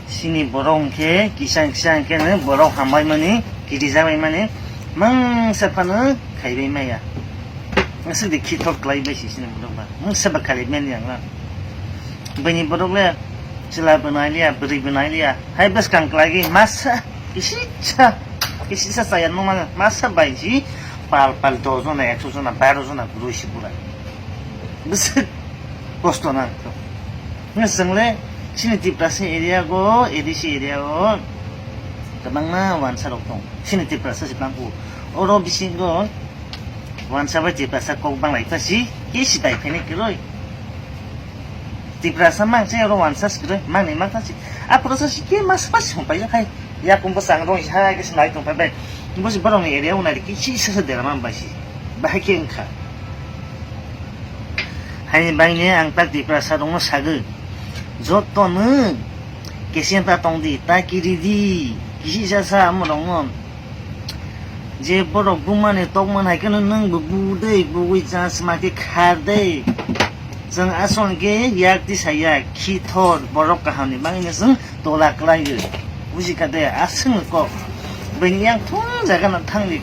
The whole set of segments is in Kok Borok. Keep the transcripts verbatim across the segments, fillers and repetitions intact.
Chini borok hwnkhe kisa kisa hwnkhe borok hambai mani, kirijak bai mani, mangsa phano khaibai maya. Aswk de khithok klai bai si chini borok ba. Mangsa ba khaibai mani ang na. Bini borok le chwla bo nai liya, bwrwi bo nai liya. Hai bwskang klai gwi masa kisisa, kisisa chaya nungma masa bai si pal pal dos jona, ekso jona, baro jona kwrwi si bura. Bwswk kosto nang. Hwnkhe chwng le chini Tiprasa area go, A D C area o kwbangma wansa rok tong. Chini Tiprasa se bangkho. Oro bisingo wansa bai Tiprasa kok banglai ta si, kisi dai phene kwrwi. Tiprasa mang se oro wansa se kwrwi, mangni mang ta si. Aphuru sa si khe mas pas song paijak hai. Yakung bwsang rong hai khe se nai tong phai bai. Bo se borok ni area o nai khe si sa sa dera man bai si. Bahai khe wngkha. Haini bagwi ang tak Tiprasa rokno sagwi, joto nwng kesen ta tong di, ta kiri di, kisi sa sa amo rokno. Je borok bumani tokmani hai kheno nwng bo bu dei, bugwi chance ma khe khar dei. Chwng aswk khe yak tisa ya, khithor borok kaham ni bagwi no chwng tola kwlai o. Buji kha de, aswk ni kok. Bini yang thung jaga no thang di.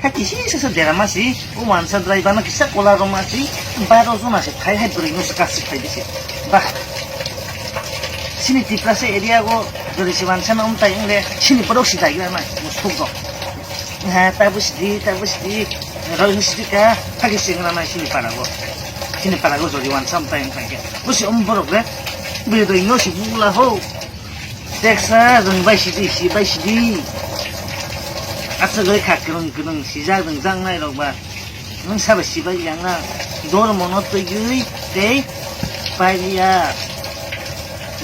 Hai kisi sasa dera masi, o wansa driver no kisa kola roma si, baro jona se phai hai bwrwi no se kasik phai bisi. Bah. Chini Tiprasa area go, jori si wansa no umtai ingle, chini borok si dai gra nai, musuk go. Ha, tabu sidi, tabu sidi, roi sidi ka, hagi sing na nai chini para go. Chini para go jori wansa umtai ingle. Busi um borok le, bwrwi no si bula ho. Teksa rwng bai sidi, si bai sidi. Aswk bai kha kwrwng kwrwng sijak rwngjaknai rok ba. Nwng sabo sibai yang na. Dormo no twiwi tei pailiya.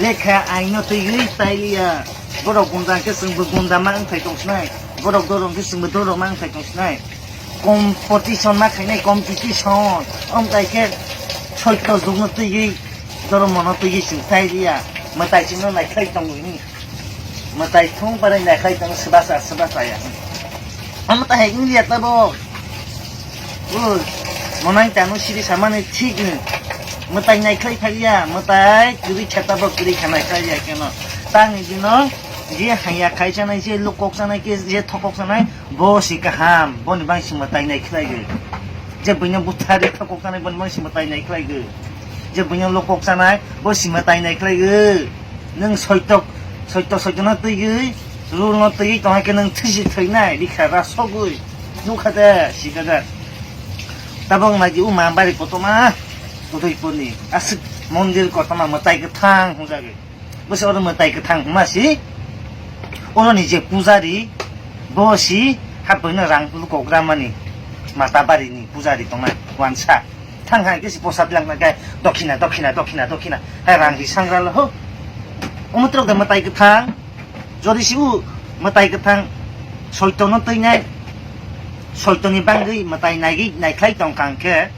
Lekha aino twiwi pailiya. Borok gunda khe chwngbo gunda ma wngthai tong sinai. Borok dorong khe chwngbo dorong ma wngthai tong sinai. Competition ma khainai competition. Omtai khe soito jugno twiwi dormo no twiwi chwng pailiya. Mwtai chwngno naikhlai tongo hini. Mwtai thung parai naikhlai tongo swbasa swbasa ya. Omo ta hai wngya tabok. Ui, monai tano siri samani thik ni. Mwtai naikhlai phaliya, mwtai kwrwi kha tabok kwrwi kha naikhlai ya keno. Tangni dino je haya khai chanai, je lukok chanai, ke je thokok chanai, bo si kaham, boni bang si mwtai naikhlai gwi. Je buino buthari thokok chanai, boni bang si mwtai naikhlai gwi. Je buino lukok chanai, bo si mwtai naikhlai gwi. Nwng soitok, soitok, soitok no twiwi, rul no twiwi tong hai khe nwng thwisi thwinai, rikha ra sogwi. Nukha de, sikha de. Tabok nai di, o ma bari kotorma, Udaipurni, aswk mondir kotorma, mwtai kwthang hwnjagwi. Bo se oro mwtai kwthang hwnma si, oroni je pujari, bo si, hapoino rang lukogra mani, Matabarini pujari tongnai, wansa. Thang hai khe si posa bilang nang khe dokhina, dokhina, dokhina, dokhina. Hai rang ri sangra lo ho. Omo trok de mwtai kwthang. Jodi si u mwtai kwthang soito no twi nai. Soito ni bangwi mwtai naigwi naikhlai tong kha hwnkhe.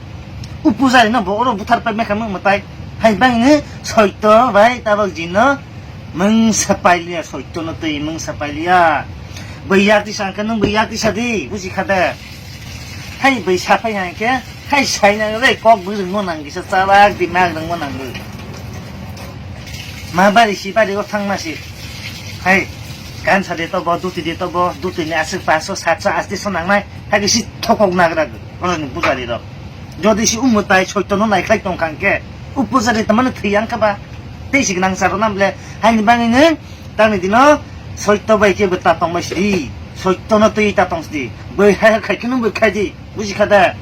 U pujari no bo oro buthar pai mekha mwtai. Hai bangni soito bai tabok jin no mungsa pailiya, soito no twi mungsa pailiya. Bwi yak tisa hwnkhe nwng bwi yak tisa di, buji kha de. Hai bwi saphai hai khe, hai sainang le kok bwrwngmo nang kisa chalak di mak rwngmo nang bw. Ma bari si bari o thangma si. Hai, gansa de tobo, duti de tobo, duti ni aswk paso, satso, asti so nangnai, hai khe si thokok nagra gw, oroni pujari rok. Jodi si u mwtai soito no naikhlai tong kha hwnkhe, u pujari tamani thwi yang kha ba, tei si nang charo nam le, haini bangwi nwng, Tamni dino soito bai khe bwta tongbai sidi, soito no twi ta tong sidi, bwihai khai kheno bwkhai di, buji kha da?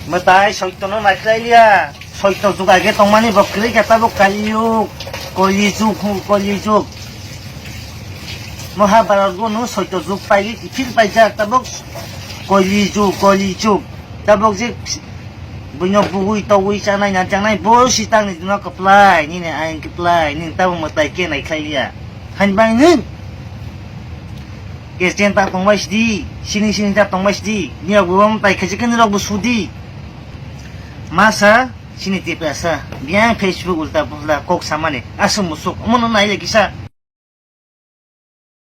Mwtai soito no naikhlai liya, soito jugai khe tongmani bo kwrwi kha tabuk Kali Yug, Koli Yug, Koli Yug. Mahabharat bo no soito jug pai phil paijak tabuk Koli Yug, Koli Yug. Tabuk je Buino bugui togui chanai na chanai bo si tangni dino kwplai, nini ayang kwplai, nini tabuk mwtai khe naikhlai liya. Hain bang nwng? Kesen ta tongbai sidi, sini sini ta tongbai sidi, nirok bo mwtai khaisi khe nirok bo sudi. Masa, sini Tiprasa, biyang Facebook ulta pulta kok samani, aswk musuk, omono naile kisa.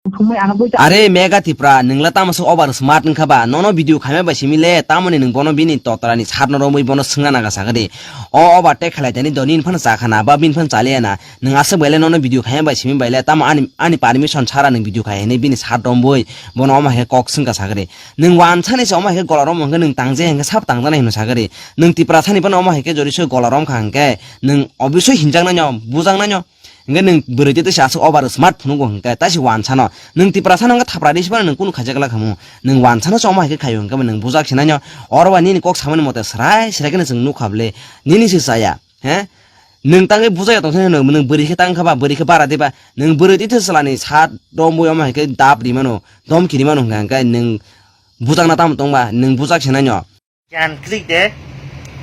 Kuthumwi ano bui ta- Are Mega Tipra, nwngla tamo se over smart wngkha ba? Nono video khaima bai simi le, tamoni nwng bono bini totrani sat no romwi bono swngna naga sakha di. O over te khalai tani do nini phano chakhana, ba bini phano chaliya na. Nwng aswk bai le nono video khaima bai simi bai le, tamo ani, ani permission chara nwng video khai hinwi bini sat rombwi bono omo hai khe kok swngkha sakha di. Nwng wansani se omo hai khe gola rom hwnkhe nwng tangje hwnkhe sab tangjaknai hwnwi sakha di. Nwng Tiprasani phano omo hai khe jori soi gola romkha hwnkhe nwng obviously hinjaknai no, bujaknai no. Hwnkhe nwng bwrwi twi twisa aswk over smart phunukgo hwnkhe taisi wansano. Nwng Tiprasano hwnkhe thapra ri sibano nwng kunu khaijak la khamu. Nwng wansano se omo hai khe khaio hwnkhe nwng bujak sinai no. Oro ba nini kok samani mote srai srai kheno chwng nukha bwle. Nini se chaya. He? Nwng tangwi bujak ya tongthai hwno, nwng bwrwi khe tang kha ba, bwrwi khe bara diba? Nwng bwrwi twi thwi chwlani sat rombwi omo hai khe dap ri mano, domki ri mano hwnkhe hwnkhe nwng bujakna tamo tong ba? Nwng bujak sinai no. Jan klik de.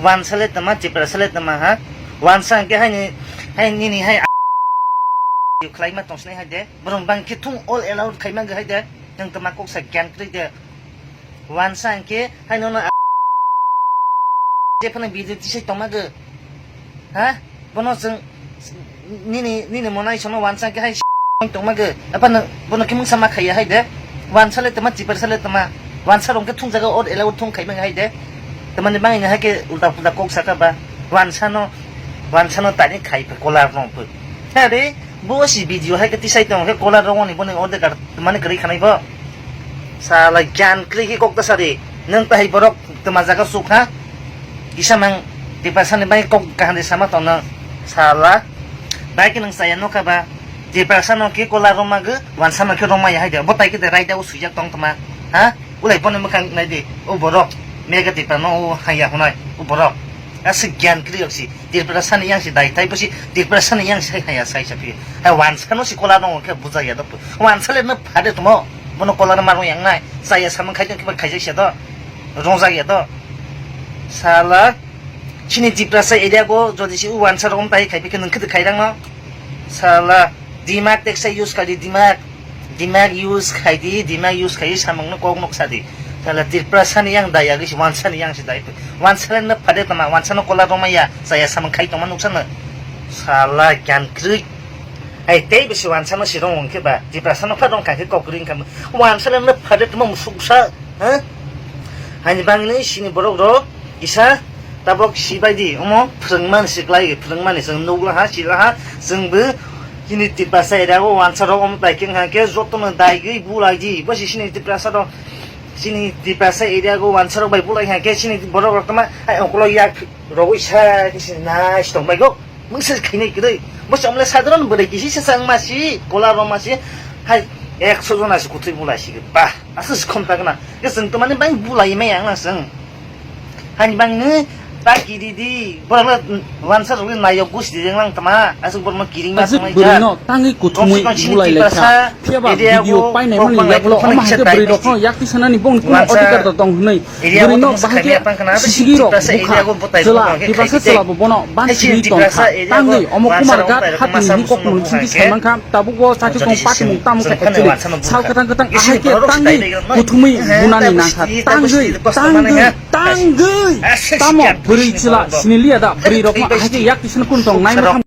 Wansa le tama, Tiprasa le tama ha. Wansa hwnkhe haini, hai nini hai khlaima tongsinai hai de. Borok bang khe thung all allowed khaima hai de. Nwng tama kok sa jan klik de. Wansa hwnkhe hai nono jephano video tisai tongma gw. Ha? Bono chwng nini, nini monai sono wansa hwnkhe hai tongma gw. Aphano bono khe mungsa ma khaiya hai de. Wansa le tama, Tiprasa le tama. Wansa rok khe thung jaga or ela thung khaima hai de. Tamani bangni hai khe ulta pulta kok saka ba. Wansa no, wansa no tani khai phe kolar no phe. Are, bo si video hai khe tisai tong khe kolar rok ni boni order kar mani kwrwi khanai bo. Sala jan kri khe kok ta sari. Nwng ta hai borok tama jaga suk ha. Kisa mang Tiprasa ni bai kok kaham de sama tong nang. Sala. Bai khe nwng saya nokha ba. Tiprasa no khe kolar roma gw, wansa no khe roma ya hai de. Bo tai khe de raida o sujak tong tama. Ha? Ulai bono mwkhang nai di, o borok, Mega Tipra no o haya hwnai, o borok. Aswk gyan kwrwi rok si, Tiprasa ni yang si dai tai bo si, Tiprasa ni yang si haya sai sa phi. Hai wansa no si kola no khe bujak ya dok. Wansa le no phade tmo, bono kola no marung yang nai, chaya samung khai tong khe khaijak sia do, rongjak ya do. Sala, chini Tiprasa area go jodi si o wansa rok tai khai phi khe nwng khe khai rang no. Sala, dimak teksa use khai di, dimak. Dimak use khai di, dimak use khai samung no kok nok sa di. Sala Tiprasa ni yang daya gisi wansa ni yang si dai. Wansa le no phade tama, wansa no kola roma ya, saya samung khai tongma nuksa no. Sala gyan krui. Ai tei bisi wansa no si rong wng khe ba, Tiprasa no pha rong khai khe kok ring kha. Wansa le no phade tama musuk sa, ha? Hani bangni sini borok rok kisa Tabok sibai di, omo phwrwngmani se klai, phwrwngmani chwng nukla ha, sila ha, chwng bo chini Tiprasa area o wansa rok omo tai khe wngkha khe joto no daigwi bulai di, bo si chini Tiprasa rok, chini Tiprasa area o wansa rok bai bulai kha khe chini borok rok tama hai ongkolo yak rogwi sa khe se nai se tong bai go, mungsa khainai kwrwi, bo se omle sadharon bwrwi kisi se chang ma si, kola rok ma si, hai ekso jona se kwthwi bulai si ba, aswk se khom ta gana, khe chwng tama ni bai bulai maya wngna chwng. Hani bangni ta kiri di, borok le wansa rok le nayok gusi di jeng lang tama, aswk borok no kiring ma aswk tongmai bwrwi jak. No tangwi kuthumwi bulai lai kha. Phiya ba video painai mani yagulo omo hai khe bwrwi rok no yakti sanani bongni kuno odhikar da tong hwnwi. Bwrwi no bahai khe sisigi rok bukha chwla, Tiprasa chwla bo bono ban sini tong kha. Tangwi omo Kumar Ghat hatini hini kok mung singki sai man kha. Tabuk o sati kong pati mung tamo khe actually sal kwthang kwthang ahai khe tangwi kuthumwi bunani nangkha. Tangwi, tangwi, tangwi. Tamo bwrwi chwla sini liya da, bwrwi rokno ahai khe yak tisini kun tong nai ma.